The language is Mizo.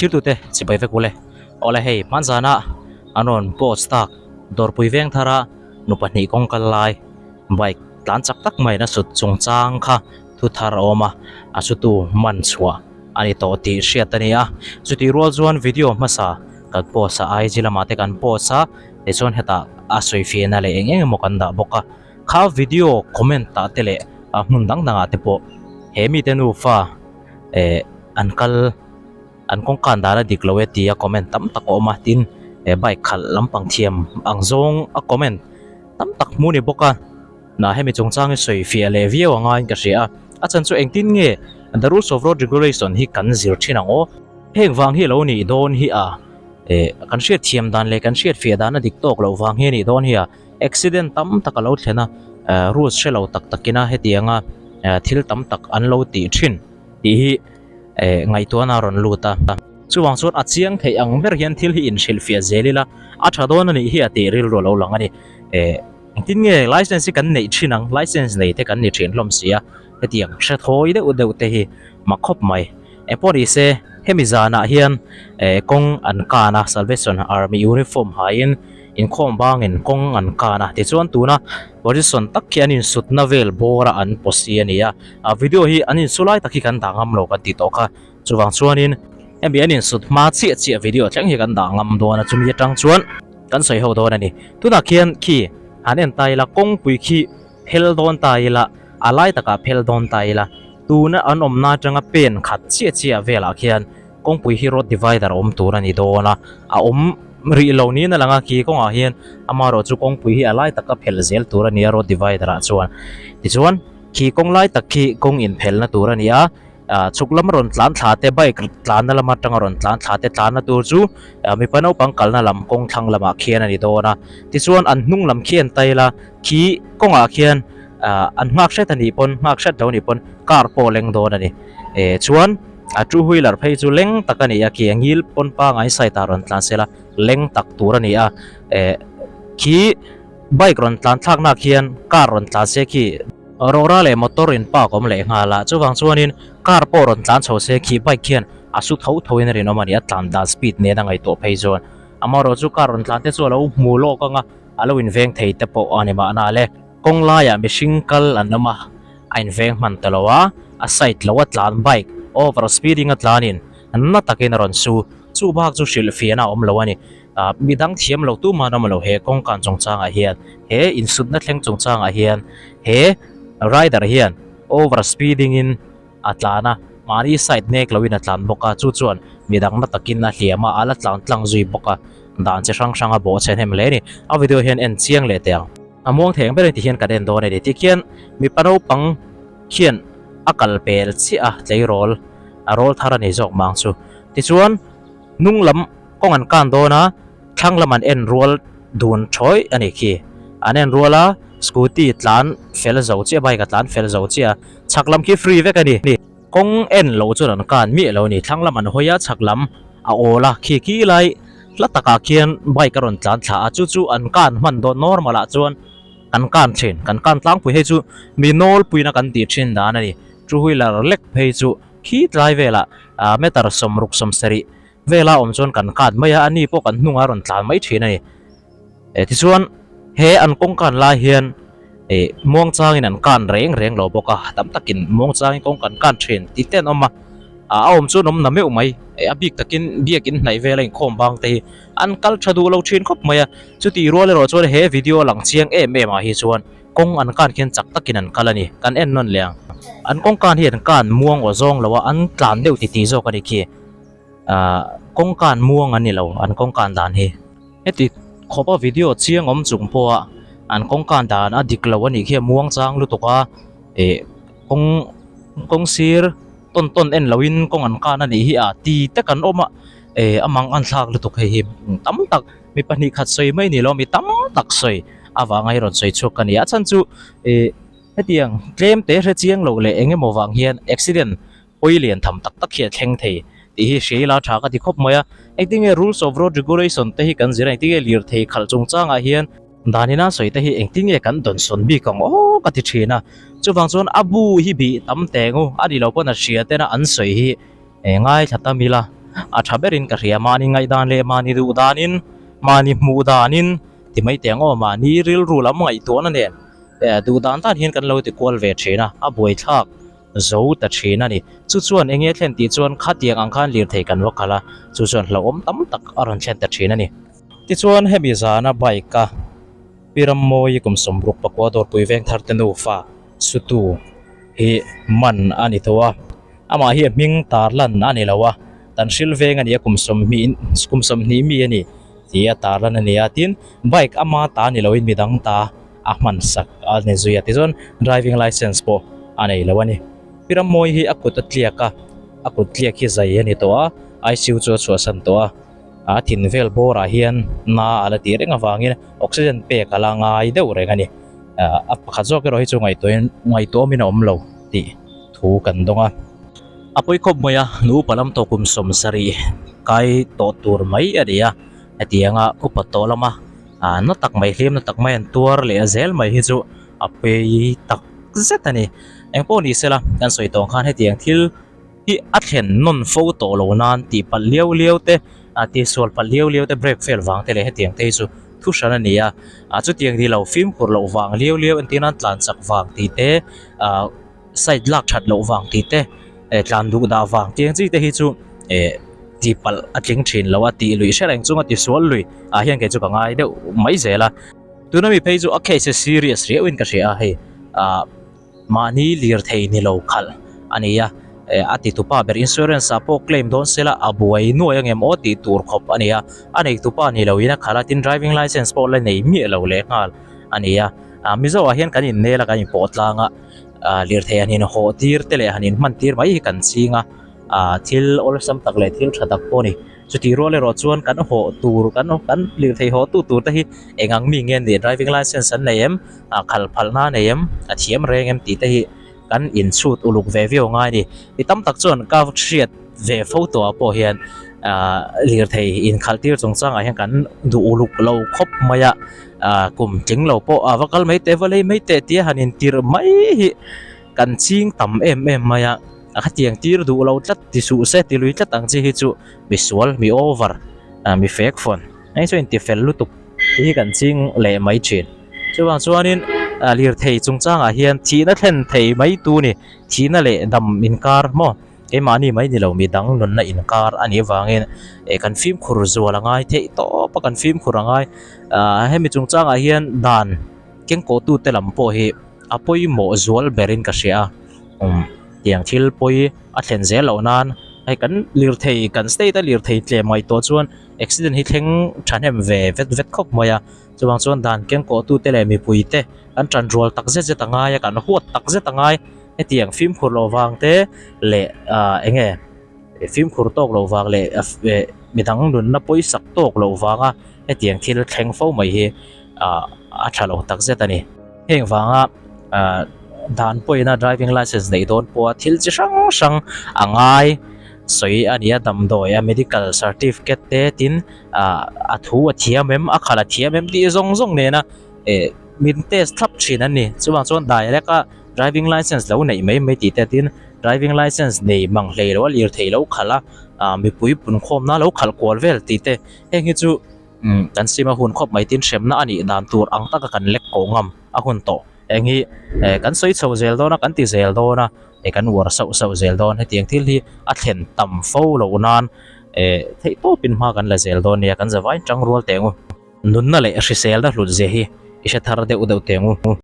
Thirtute chibai vek ule. Awle hei hmanzana an rawn post tak Dawrpui veng thara nu pahnih kawng kal lai bike tlan chak tak maiin a sut chungchang kha thu thar a awm a, a sutu man chhuah a ni tawh tih hriat a ni a. Chutih rual chuan video hmasa kan post a IG lamah te kan post a, tichuan hetah a sawi fiahna leh eng eng emaw kan dah bawk a. Kha video comment ah te leh a hmun dang dangah te pawh he mite nufa eh an kal an kawngkan dan a dik lo e tia comment tam tak a awm a tin he bike khalh lampang thiam ang zawng a comment tam tak hmuh a ni bawk a nah hemi chungchang hi sawi fiah leh viau a ngaiin ka hria a a chhan chu engtin nge the rules of road regulation hi kan zir thin ang aw heng vang hi a lo nih dawn hi a eh kan hriat thiam dan leh kan hriat fiah dan a dik tawk loh vang hi a nih dawn hi a accident tam tak a lo thlen a eh rules hre lo tak takin a hetianga eh thil tam tak an lo tih thin tih hi eh ngaihtuahna a rawn lut a. Chuvang chuan a chiang theih ang ber hian thil hi inhrilhfiah zel ila a tha dawn a nih hi a tih rilru a lo lang a ni. Eh engtin nge license hi kan neih thin ang license nei te kan ni thin hlawm si a hetiang hre thawi deuh deuh te hi mak khawp mai. Engpawh ni se hemi zanah hian eh kawng an kan a Salvation Army uniform haiin inkhawm bangin kawng an kan a tichuan tuna position tak khi an insutna vel bawra an pawsi a ni a a video hi an insu lai tak hi kan dah ngam lo kan tih tawh kha chuvang chuanin hemi an insut hma chiah chiah video thleng hi kan dah ngam dawn a chumi atang chuan kan sawi ho dawn a ni tunah khian khi han en ta ila kawngpui khi phel dawn ta ila a lai takah phel dawn ta ila tuna an awmna atanga pen khat chiah chiah velah khian kawngpui hi road divider a awm tur a ni dawn a a awm rih lo niin a lang a khi kawngah hian amaherawh chu kawngpui hi a lai taka phel zel tur a ni a road divider ah chuan tichuan khi kawng lai tak khi kawng inphelna tur a ni a ah chhuk lama rawn tlan thla te bike tlanna lam atanga rawn tlan thla te tlanna tur chu ah mipa naupang kalna lam kawng thlang lamah khian a ni dawn a tichuan an hnung lam khi an tail a khi kawngah khian ah an nghak hret a nih pawn nghak hret lo a nih pawn car pawh a leng dawn a ni eh chuan. A two wheeler phei chu leng tak a ni a khi a ngil pawn pangai side ah rawn tlan sela leng tak tur a ni a eh khi bike rawn tlan thlak nak hian car rawn tlan se khi rawra leh motor in park awm leh nghal a chuvang chuanin car pawh rawn tlan chho se khi bike khian a su tho tho in a rinawm a ni a tlan dan speed nen a ngaihtuah phei chuan amaherawh chu car rawn tlan te chu a lo hmu lawk ang a a lo inveng thei te pawh a ni mahna le kawng laiah mihring kal an awm a. A inveng hman ta lo a, a side lo a tlan bike over speeding a tlanin na takin a rawn su. Chu bak chu hrilh fiahna a awm lo a ni. Ah midang thiam lo tumah an awm lo he kawngkan chungchangah hian, he insutna thleng chungchangah hian he rider hian over speeding in a tlan a, mahni side nek loin a tlan bawk a, chu chuan midang na takin a hliam a, a la tlan tlang zui bawk a, dan chi hrang hrang a bawh chhe hnem hle a ni. A video hian en chiang leh teh ang. A muang theng ber a ni tih hian kan en dawn a ni. Tikhian mipa naupang khian a kal pel chiah a tleirawl a rawl thar a ni zawk mang chu. Tichuan hnung lam kawng an kan dawn a, thlang lam an en rual dun thawi a ni khi. An en rual a, scooty tlan fel zo chiah bike a tlan fel zo chiah a, chhak lam khi free vek a ni. Kawng en loh chuan an kan miah lo a ni. Thlang lam an hawi a, chhak lam a awl a, khi khi lai hla takah khian bike a rawn tlan thla a, chu chu an kan hman dawn normal ah chuan kan kan thin, kan kan tlangpui hei chu mi nawlpuina kan tih thin dan a ni. Two wheeler lek phei chu khi tlai velah ah meter sawmruk sawmsarih vela awm chuan kan kan mai a, a ni pawh kan hnungah a rawn tlan mai thin a ni. Eh tichuan he an kawng kan lai hian eh muangchangin an kan reng reng lo bawk a tam takin muangchangin kawng kan kan thin tih te an awm a ah a awm chuan awm na meuh mai eh a bik takin biakin hnaih vel a inkhawm bang te hi an kal tha duh lo thin khawp mai a chutih rual erawh chuan he video a lang chiang em em ah hi chuan kawng an kan khian chak takin an kal a ni kan en nawn leh ang an kawng kan hi an kan muang aw zawng lo a an tlan deuh titi zawk a ni khi ah kawng kan muang an ni lo an kawng kan dan hi. Heti khawpa video chiang awm chung pawha an kawngkan dan a dik lo a nih khi a muang chang lutuk a ih kawng kawng sir tawn tawn en loin kawng an kan a nih hi a ti te kan awm a eh a mang an thlak lutuk hei hi tam tak mi pahnih khat sawi mai ni lo mi tam tak sawi avanga hi rawn sawi chhuak ka ni a chhan chu ih hetiang tlem te hre chiang loh leh eng emaw vang hian accident pawi lian tham tak tak hi a thleng thei tih hi hria ila tha ka ti khawp mai a engtin nge rules of road regulation te hi kan zir a engtin nge lirthei khalh chungchangah hian danina sawi te hi engtin nge kan dawnsawn bik ang aw ka ti thin a chuvang chuan a bu hi bih tam teng u a ni lo pawn a hria tena an sawi hi eh ngaithla tam ila. a tha berin ka hria mahni ngaihdan leh mahni duh danin mahni hmuh danin ti mai teh ang aw mahni rilru lam ngaihtuahna nen eh duh dan dan hian kan lo ti kual ve thin a a buaithlak zo ta thin a ni chu chuan eng nge thlen tih chuan khatiang ang khan lirthei kan va kal a chu chuan hlauhawm tam tak a rawn thlen ta thin a ni tichuan hemi zana bike a Pi Rammawi kum 60 pakua dawrpui veng thar te nufa Sutu hi man a ni tawh a, amah hi a hming tar lan a ni lo a, tan hril veng a ni a kum sawmhnih kum 20 mi a ni tih a tar lan a ni a, tin bike ama ta ni loin midang ta a hman sak a ni zui a tichuan driving licence pawh a nei lo a ni. Pi Rammawi hi a kut a tliak a, a kut tliak hi zai a ni tawh a, ICU chu a chhuahsan tawh a. A thin vel bawrah hian na a la tih reng avangin oxygen pek a la ngai deuh reng a ni. A pakhat zawk erawh hi chu ngaihtuahin ngaihtuahawmin a awm lo tih thu kan dawng a. A pawi khawp mai a, nu upa lam tawh kum 70 kai tawh tur mai a ni a, hetianga upa tawh lama na tak mai hliam na tak mai an tuar leh zel mai hi chu a pawi tak zet a ni. Engpawh ni sela kan sawi tawh ang khan hetiang thil. hi a thlen nawn fo tawh lo nan tih palh liau liau te ah tihsual palh liau liau te brake fail vang te leh hetiang te hi chu thu hran a ni a ah chutiang ni lo fimkhur loh vang liau liau entir nan tlan chak vang tih te ah side lak that loh vang tih te eh tlan duh dah vang tih ang chi te hi chu eh tih palh a tling thin lo a tih luih hre reng chunga tisual lui ah hian kei chu ka ngai deuh mai zel a tuna mi phei chu a case hi serious riau in ka hria a hei ah. Mahni lirthei ni lo khalh a ni a, a ti tupa ber insurance ah pawh claim dawn sela a buai nuai angem aw tih tur khawp a ni a, a nei tupa ni lo in a khalh a tin driving licence pawh la nei miah lo leh nghal a ni a, Mizo ah hian kan innel a kan inpawh tlang a, lirthei han inhawh tir te leh han inhman tir mai hi kan ching a, thil awlsam tak leh thil tha tak pawh a ni. Chutih rual erawh chuan kan hawh tur kan kan lirthei hawh tu tur te hi eng ang mi nge an nih driving licence an nei em ah khalh phalna a nei em a thiam reng em tih te hi kan inchhut uluk ve viau ngai a ni. Mi tam tak chuan ka hriat ve fo tawh ah pawh hian ah lirthei inkhalh tir chungchangah hian kan duh uluk lo khawp mai a ah kum tling lo pawh a va kal mai teh va lei mai teh tia han intirh mai hi kan ching tam em em mai a. A khatiang tir duh lo tlat ti suh se ti lui tlat ang chi hi chu mi sual mi over ah mi fek fawn hei chu inti fel lutuk tih hi kan ching leh mai thin. Chuvang chuanin ah lirthei chungchangah hian thihna thlen thei mai tu ni thihna leh dam inkar maw keimahni mai ni lo mi dang nunna inkar a nih avangin eh kan fimkhur zual a ngai theih tawp a kan fimkhur a ngai ah hemi chungchangah hian dan kengkawhtute lam pawh hi a pawimawh zual berin ka hria a. Um tiang thil pawi a thlen zel loh nan hei kan lirthei kan state a lirthei tlem ngaih tawh chuan accident hi thleng thahnem ve vet vet khawp mai a chuvang chuan dan keng kawh tute leh mipui te kan tan rual tak zet zet a ngai a kan huat tak zet a ngai hetiang fimkhur loh vang te leh ah eng nge fimkhur tawk loh vang leh eh midang nunna pawisak tawk loh vanga hetiang thil thleng fo mai hi ah a tha lo tak zet a ni. Heng vanga ah dan pawhin a driving licence neih dawn pawha thil chi hrang hrang a ngai sawi a ni a damdawi a medical certificate te tin ah a thu a thiam em a khalh a thiam em tih zawng zawng nena eh min test thlap thin an ni chuvang chuan direct a driving licence lo neih mai mai tih te tin driving licence nei mang hlei lo a lirthei lo khalh a ah mipui punkhawmna lo khalh kual vel tih te heng hi chu. Umm kan sim a hun khawp mai tin hremna a nih dan tur ang taka kan lek koh ngam a hun tawh. Eng hi eh kan sawi chho zel dawn a kan ti zel dawn a eh kan uar sauh sauh zel dawn hetiang thil hi a thlen tam fo loh nan eh theih tawpin hma kan la zel dawn nia kan zavain tang rual teh ang u. Nunna leh hriselna hlut zia hi i hre thar deuh deuh teh ang u.